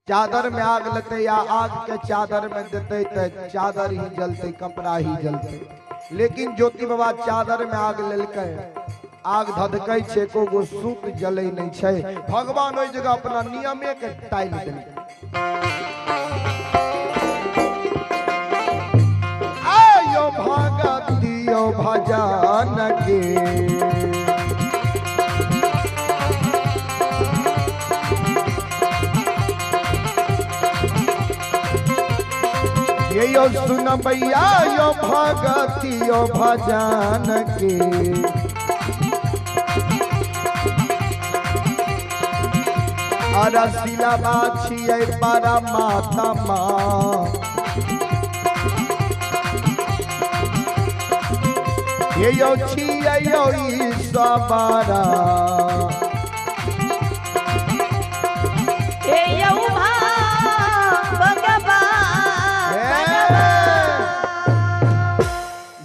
चादर में आग लेते या आग के चादर में देते तो चादर ही जलते, कपड़ा ही जलते। लेकिन ज्योति बाबा चादर में आग लेलकै, आग धधकै छै, एको गो सूत जलै नहीं छै। भगवान ओहि जगह अपना नियमे के टाइल देलकै। आयो भगतियो भजन के, ये यो सुन भैया यो भगतियो भजन के। अरसिला बाछिए परमात्मा, ये यो छियै यो ईश्वरा। हे यौ भगवान।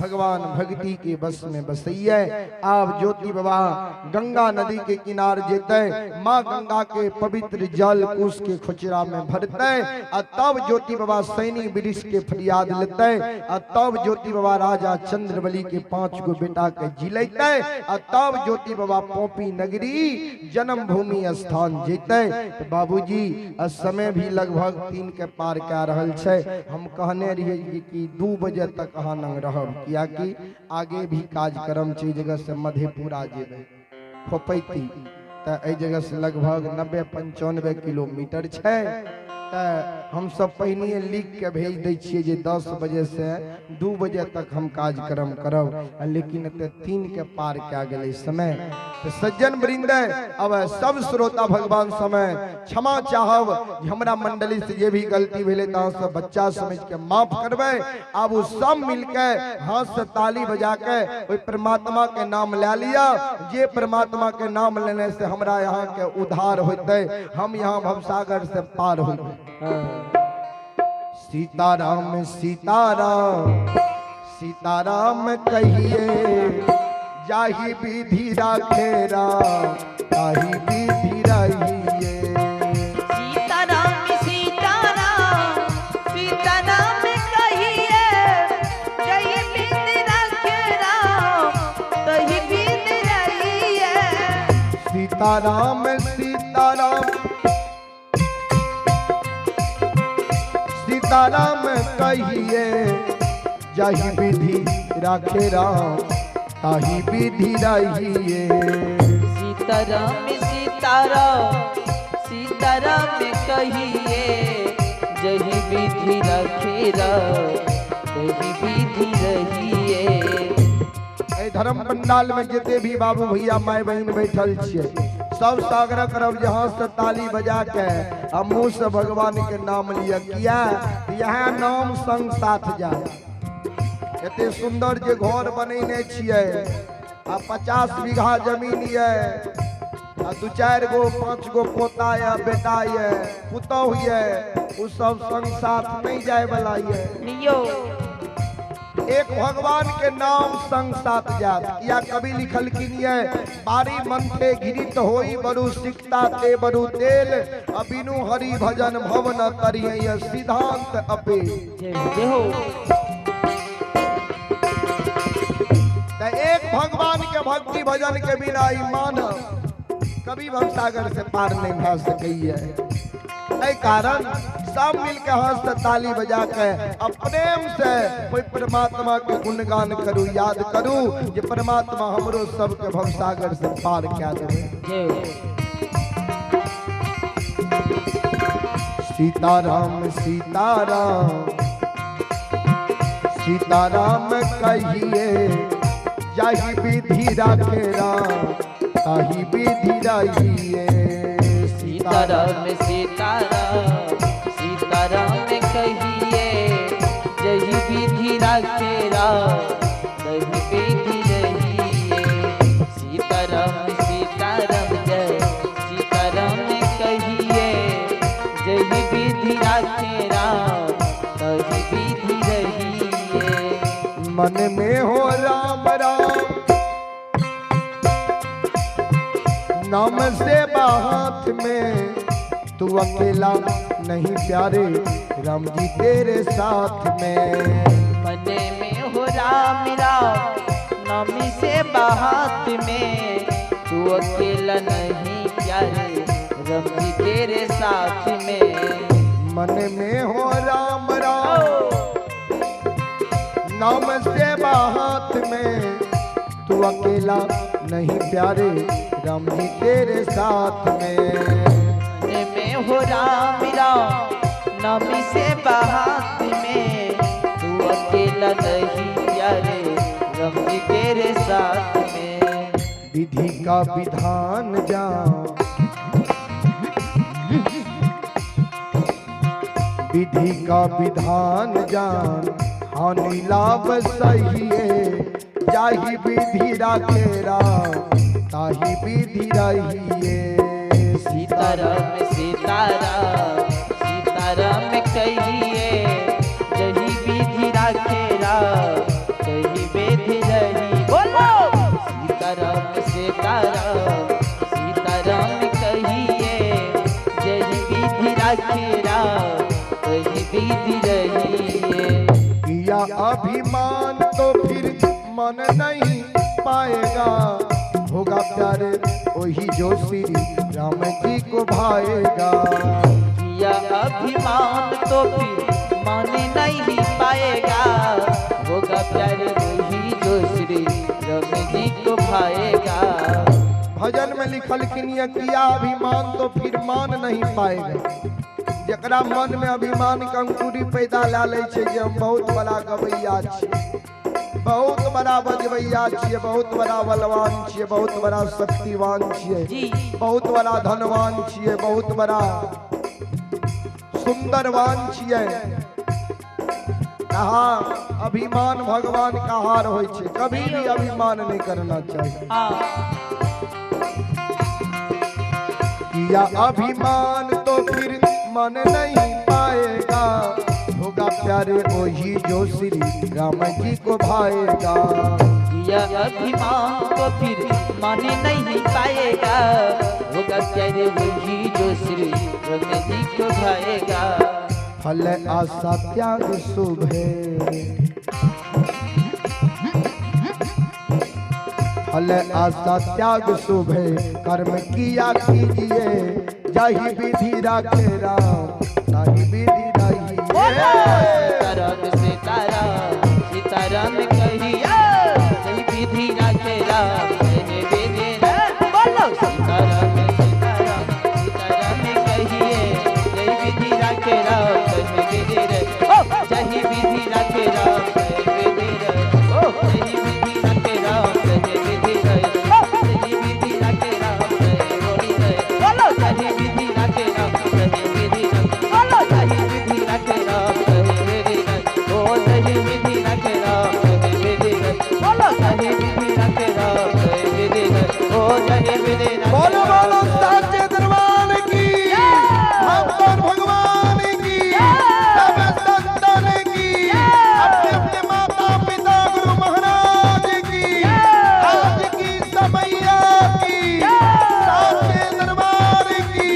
भगवान भक्ति के बस में बसैये। आप ज्योति बाबा गंगा नदी के किनार जेते, माँ गंगा के पवित्र जल कुश के खुचरा में भरते, आ तब ज्योति बाबा सैनी वृक्ष के फरियाद लेते, आ तब ज्योति बाबा राजा चंद्रबली के 5 गो बेटा के जिलैते, आ तब ज्योति बाबा पोपी नगरी जन्मभूमि स्थान जेते। तो बाबूजी समय भी लगभग 3 के पार कै रहल छै। हम कहने रहिए कि 2 बजे तक अहाँ नंग रहब, कियाकि आगे भी कार्यक्रम छै। जगह से मधेपुरा जेबै खोपैती, तो एहि जगह से लगभग 90-95 किलोमीटर छै। तो हम सब पहिने लिख के भेज दै छियै जे 10 बजे से 2 बजे तक हम कार्यक्रम करब, लेकिन एतऽ 3 के पार कए गेलै समय। तो सज्जन वृंद, अब सब श्रोता भगवान समय क्षमा चाहब, हमरा मंडली से जे भी गलती भेलै तऽ अहाँ सब बच्चा समझ के माफ करबै। आब ओ सब मिलके हाथ से ताली बजा के ओहि परमात्मा के नाम लए लिअ, जे परमात्मा के नाम लेने से हमरा यहाँ के उद्धार होतै, हम यहाँ भवसागर से पार होतै। सीताराम सीताराम सीताराम कहिए, जाहि विधि राखे राम ताहि विधि रहिए। सीताराम सीताराम सीताराम कहिए, जय विधि राखे राम ताहि विधि रहिए। सीताराम सीताराम सीताराम कहिए, जाहि विधि राखे राम ताहि विधि रहिए। सीताराम सीताराम सीताराम कहिए, जहि विधि राखे राम तहि विधि रहिए। एहि धर्म पंडाल में जते भी बाबू भैया माय बहिन बैठल छियै, सब सागर करब जे हाथ से ताली बजा के आ मुँह से भगवान के नाम लिअ, किया यह नाम संग साथ जाए। एते सुंदर जे घर बनेने छियै, आ 50 बीघा जमीन ये, आ 2-4 गो 5 गो पोता ये, बेटा ये, पुतोह ये, उ सब संग साथ नहीं जाए वाला ये। नियो एक भगवान के नाम संग साथ जात। या कवि लिखलखिन ये, बारी मंथे घिरित होई बरु सिकता ते बरु तेल, अबिनु हरि भजन भवन तरिय सिद्धांत अपे। जय हो। एक भगवान के भक्ति भजन के बिना ई मानव कभी भवसागर से पार नहीं भा सकैया। एहि कारण सब मिलके हाथ से ताली बजा के अब प्रेम से कोई परमात्मा के गुणगान करू, याद करू जे परमात्मा हमरो सबके भवसागर से पार कए देबै। सीताराम सीताराम सीताराम कहिए, जाहि विधि राखे राम ताहि विधि रहिए। सीताराम सीताराम सीताराम कहिए, जहि विधि राखे राम तहि विधि रहिए। सीताराम सीताराम जय सीताराम कहिए, जहि विधि राखे राम तहि विधि रहिए। मन में हो राम राम नाम से हाथ में, तू अकेला नहीं प्यारे राम जी तेरे साथ में। मन में हो राम राम नामी से बात में, तू अकेला नहीं प्यारे राम जी तेरे साथ में। मन में हो राम राम नाम से बात में, तू अकेला नहीं प्यारे राम जी तेरे साथ में। मन में हो राम राम नाम से बात में, तू अकेला नहीं प्यारे राम जी तेरे साथ में। विधि का विधान जा, विधि का विधान जान हानि लाभ सहिए, जाहि विधि राखे राम ताहि विधि रहिए। सीताराम सीताराम सीताराम कहिए, जही विधि राखे राम तही विधि रही। बोलो सीताराम सीताराम सीताराम कहिए, जही विधि राखे राम तही विधि रहिए। किया अभिमान तो फिर मन नहीं पाएगा, होगा प्यारे वही जो श्री राम जी को भाएगा। किया अभिमान तो फिर मन नहीं पाएगा, होगा प्यारे वही जो श्री राम जी को भाएगा। भजन में लिखल किनिया किया अभिमान तो फिर मान नहीं पाएगा। जकरा मन में अभिमान के अंकुरी पैदा ला लै छै जे हम बहुत बड़ा गवैया छी, बहुत बड़ा बजबैया छियै, बहुत बड़ा बलवान छियै, बहुत बड़ा शक्तिवान छियै, बहुत बड़ा धनवान छियै, बहुत बड़ा सुंदरवान छियै। कहा अभिमान भगवान का हार होइ छै, कभी भी अभिमान नहीं करना चाहिए। किया अभिमान तो फिर मन नहीं पाएगा, होगा प्यारे वही जो श्री राम जी को भाएगा। किया अभिमान तो फिर मन नहीं पाएगा, होगा प्यारे वही जो श्री राम जी को भाएगा। फल आशा त्याग शुभ है, फल आशा त्याग शुभ है, कर्म किया कीजिए, जाहि विधि राखे राम ताहि विधि रहिए। सीताराम सीताराम सीताराम कहिए, जही विधि राखे राम तही विधि रहिए। बोलो सीताराम सीताराम सीताराम कहिए, जही विधि राखे राम तही विधि रहिए। ओ जही विधि राखे राम तही विधि रहिए। ओ जही विधि राखे राम तही विधि रहिए। ओ जही विधि राखे राम तही विधि रहिए। बोलो जही विधि राखे राम तही विधि रहिए। बोलो जही विधि राखे राम तही विधि रहिए। ओ जही विधि राखे राम तही विधि रहिए। बोलो जही विधि राखे राम तही विधि रहिए। ओ जही विधि राखे। बोलो बोलो साचे दरबार की, हम भगवान की, सब संतन की, अपने अपने माता पिता गुरु महाराज की, आज की समैया की, साचे दरबार की।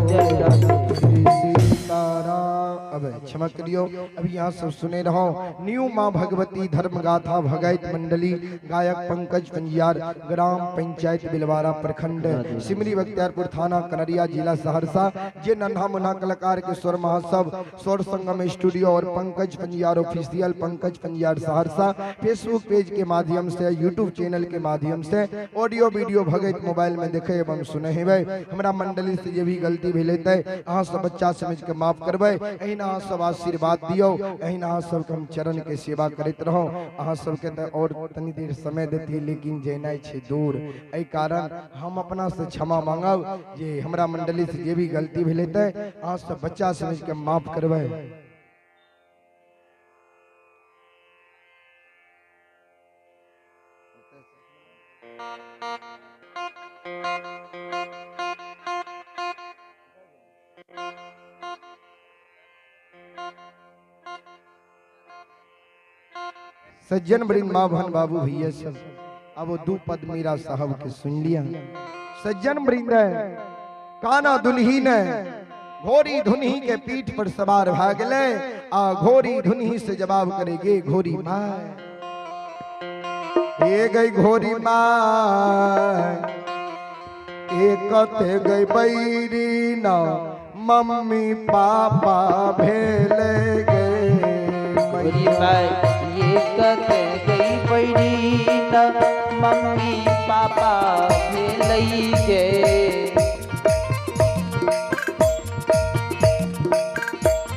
जय श्री सीताराम। अब क्षमा करियो, अभी यहाँ सब सुने रहो। न्यू माँ भगवती धर्म गाथा भगैत मंडली, गायक पंकज पंजियार, ग्राम पंचायत बिलवारा, प्रखंड सिमरी बख्तियारपुर, थाना कनरिया, जिला सहरसा। जे नन्हा मुन्हा कलाकार के स्वर महोत्सव स्वर संगम स्टूडियो और Pankaj Panjiyar official, Pankaj Panjiyar Saharsa Facebook page के माध्यम से, यूट्यूब चैनल के माध्यम से ऑडियो वीडियो भगैत मोबाइल में देखे एवं सुने हेबै। हमरा मंडली से जे भी गलती भेल हेतै अहाँ सब बच्चा समझ के माफ करबै। एहिना अहाँ सब आशीर्वाद दियौ, एहिना अहाँ सबके हम चरण के सेवा करैत रहौ। अहाँ सबके तऽ और तनी देर समय देती, लेकिन जेनाइ छै दूर, एहि कारण हम अपना से क्षमा मांगब जे हमरा मंडली से जे भी गलती भेल हेतै अहाँ सब बच्चा समझ के माफ करबै। सज्जन वृंद माँ बहन बाबू भैया सब, अब वो दू पद मीरा साहब के सुन लिया। सज्जन वृंद काना दुल्हीन घोड़ी धुनही के पीठ पर सवार भए गेलै आ घोड़ी धुनही से जवाब करेगे घोड़ी माय, हे गई घोड़ी माय, एक गई बैरी न मम्मी पापा भेले गे। घोड़ी माय ये कते गई बैरी न मम्मी पापा भेले गे।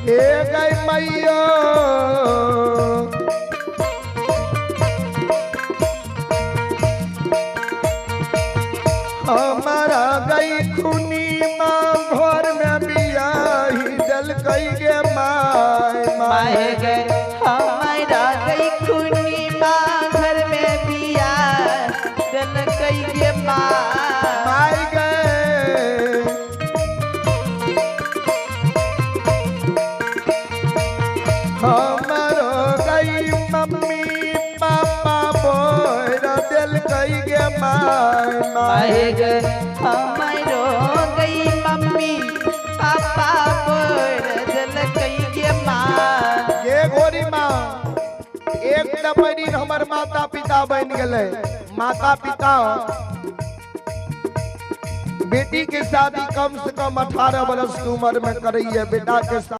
हे गई मैया हमारा गई खुनी माँ घर में बियाही दिलकै गे my my गे। हमारा गई खुनी माँ घर में बिया दिलकै गे my. My गे। हमारो गई मम्मी पापा बोल दिलकै गे my my गे। हमारो गई मम्मी पापा बोल दिलकै गे my. गे घोड़ी माँ, एक दबरी हमर माता पिता बन गेलै। माता पिता बेटी के शादी कम से कम 18 वर्ष की उम्र में करैया, बेटा के